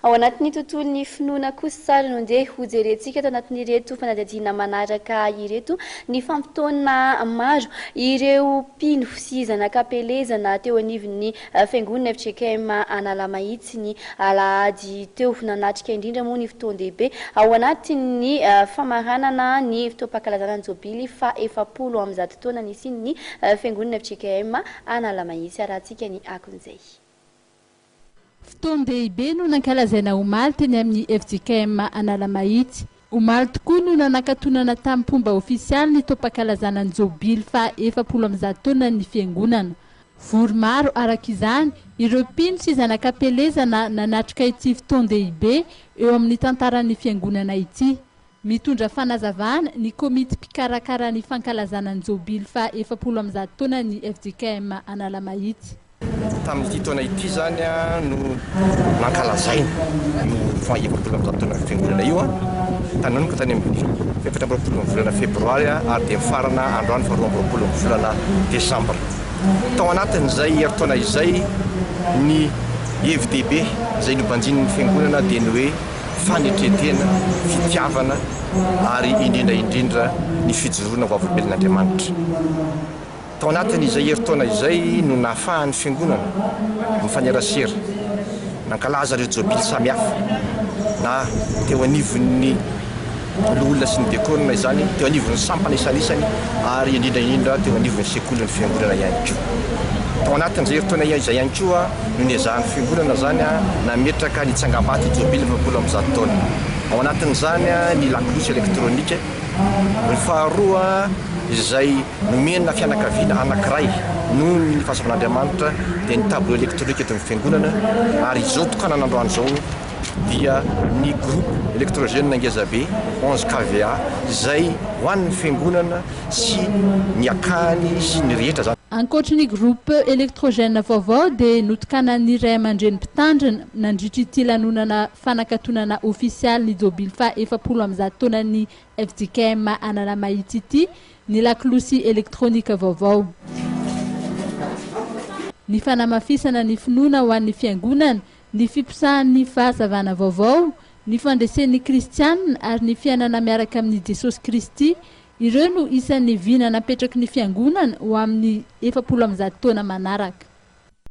Ao anatin'ny tontolon'ny finoana kosa ary no ndeha hojerentsika ato anatin'ireto fanadihadiana manaraka ireto ny fampitaona maro ireo mpino sy zanak'Ampelezana teo anivon'ny fiangonana fjkm Analamahitsy ny alahady teo. Nanatrika indrindra moa ny fotoan-dehibe ao anatin'ny famaranana ny fotoam-pankalazana ny jobily faha-140 taona nisian'ny fiangonana fjkm Analamahitsy. Arahantsika ny akon'izay. Fotoan-dehibe no nankalazaina omaly teny amin'ny fjkm Analamahitsy. Omaly tokoa no nanakatonana tamim-pomba ofisialy ny taom-pankalazana ny jobily faha-140 taonan'ny fiangonana. Vory maro araka izany ireo mpino sy zanak'Ampelezana nanatrika ity fotoan-dehibe eo amin'ny tantaran'ny fiangonana ity. Mitondra fanazavana ny komity mpikarakara ny fankalazana ny jobily faha-140 taonan'ny fjkm Analamahitsy. Tamin'ity taona ity izany no nankalazaina io faha 140 taonan'ny fiangonana io, nanomboka tany amin'ny 24 ny volana febroary ary dia mifarana androany faha 22 ny volana desambra. Tao anatin'izay herintaona izay ny hevi-dehibe izay nobanjinin'ny fiangonana dia ny hoe fanetren-tena, fitiavana ary indrindra indrindra ny fijoroana ho vavolombelon'Andriamanitra. Tao anatin'izay herintaona izay no nahafahan'ny Fiangonana mifanerasera, nankalaza ireo jobily samihafa, na teo anivon'ny loholona sy ny diakona izany, teo anivon'ny sampana isanisany ary indrindra indrindra teo anivon'ny sekolin'ny Fiangonana ihany koa. Tao anatin'izay herintaona izay ihany koa no niezahan'ny Fiangonana izany nametraka ny tsangambato jobily 140 taona. Ao anatin'izany ny lakolosy elektronika. Ny faharoa izay nomena fianakaviana anankiray noho ny fahasoavan'Andriamanitra dia ny tableau électronique eto amin'ny fiangonana ary izao tokanana androany izao dia ny groupe électrogène ngezabe 11 kVA izay ho an'ny fiangonana sy ny akany sy ny rehetra izany. Ankoatry ny groupe électrogène vaovao dia notokanan'ny ray aman-dreny mpitandrina nandritra ity lanonana fanakatonana ofisialy ny jobily faha 140 taonan'ny fjkm Analamahitsy ity ny lakolosy elektronika vaovao. Ny fanamafisana ny finoana ho an'ny fiangonana, ny fiposahan'ny fahazavana vaovao, ny fandresen'ny kristianina ary ny fiainana miaraka amin'i Jesosy Kristy, ireo no isan'ny vina napetraky ny fiangonana ho amin'ny 140 taona manaraka.